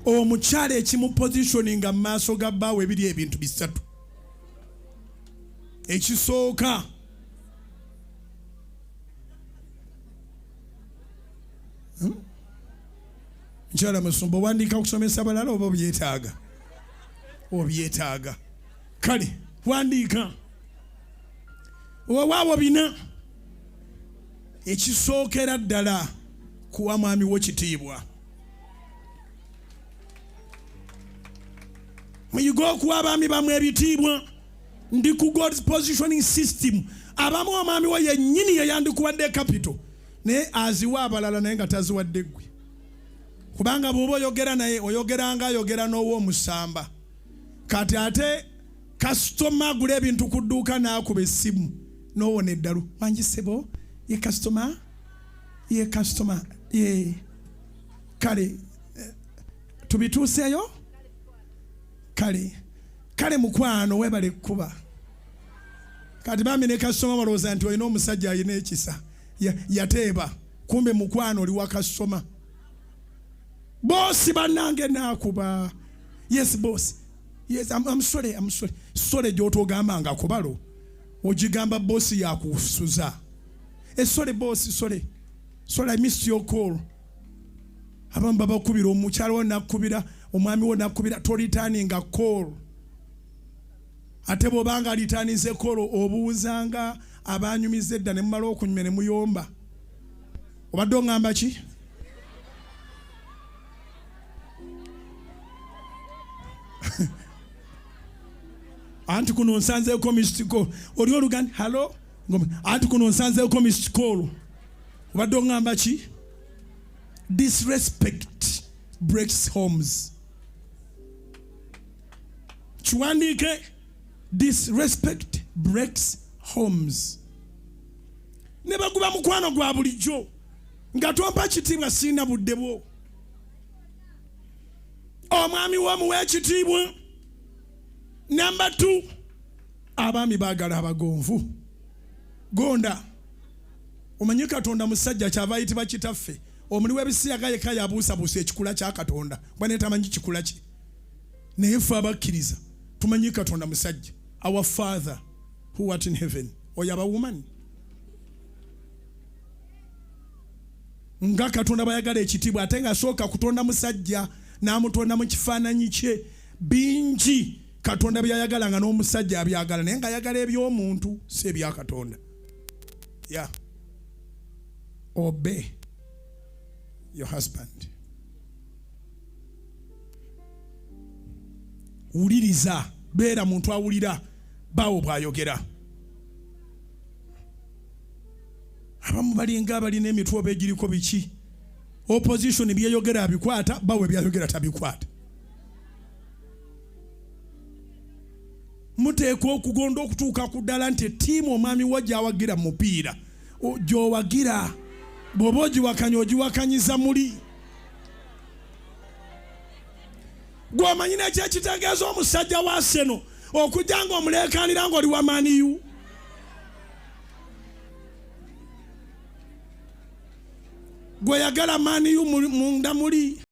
Omukyala ekimupositioninga mu maaso ga bbaawe biri ebintu bisatu. Ekisooka, Mukyala musumba, owandiika okusomesa balala oba obyetaaga? Obyetaaga. Kale wandiika wewaawo bina. Ekisookera ddala, kuwa mwami wo kitiibwa. Muyige okuwa abaami bamwe ebitiibwa. Ndi ku God's positioning system. Abamu omwami wo yennyini yeyandikuwadde capital, naye aziwa abalala, naye nga taziwadde ggwe, kubanga bw'oba oyogera naye oyogera nga ayogera n'ow'omusamba. Kati ate kasitoma agula ebintu ku dduuka n'akuba essimu n'owona eddalu. Wangi ssebo, ye kasitoma, ye kasitoma, ye kale tubituuseeyo. Kale kale mukwano, webale kukuba. Kati bambi ne kasitoma balowooza nti olina omusajja alina ekisa, yateeba, kumbe mukwano oli wa kasitoma. Boss bannange naakuba. Yes boss, yes, I'm sorry, I'm sorry. Sorry gy'otogamba nga kubalo ogigamba boss yakusuza. Sorry boss, sorry, sorry, I missed your call. Abamu babakubira, omukyala wo nakubira, omwami wo nakubira, toreturninga call. Ate bw'obanga returninze call, obuuzanga abanyumiza edda ne mumala okunyumya ne muyomba. Obadde oŋŋamba ki? Anti kuno nsanzeeko missed call. Oli oluganda, hello, anti kuno nsanzeeko missed call. Obadde oŋŋamba ki? Disrespect breaks homes. Kiwandiike, disrespect breaks homes. Ne baguba mukwano gwa bulijjo nga tompa kitiibwa, siina budde bwo. Omwami wo ekitiibwa. Namba 2, abaami baagala abagonvu. Gonda. Omanyi Katonda musajja, kyava ayitibwa kitaffe. Omuli w'ebisiyaga yekka yabuusabuusa ekikula kya Katonda, kuba naye tamanyi kikula kye. Naye ffe abakkiriza tumanyi Katonda musajja. Our Father who art in heaven, oyo aba woman. Nga Katonda bayagala ekitiibwa, ate nga asooka kutonda musajja n'amutonda mu kifaananyi kye. Bingi Katonda byayagala nga n'omusajja abyagala, naye ng'ayagala eby'omuntu si ebya Katonda. Yeah, obey your husband. Wuliriza, beera muntu awulira baawo bw'ayogera. Abamu balinga abalina emitwe oba egiriko biki. Opposition byeyogera abikwata, bawe byayogera tabikwata. Muteekwa okugonda okutuuka ku ddala nti ettiimu omwami wo gy'awagira mu mupiira gy'owagira, bw'oba ogiwakanya ogiwakanyiza muli. Gw'omanyi nekyekitegeeza omusajja wa Arsenal okujja ng'omuleekaanira ng'oli wa Man U? Gwe yagala Man U munda muli.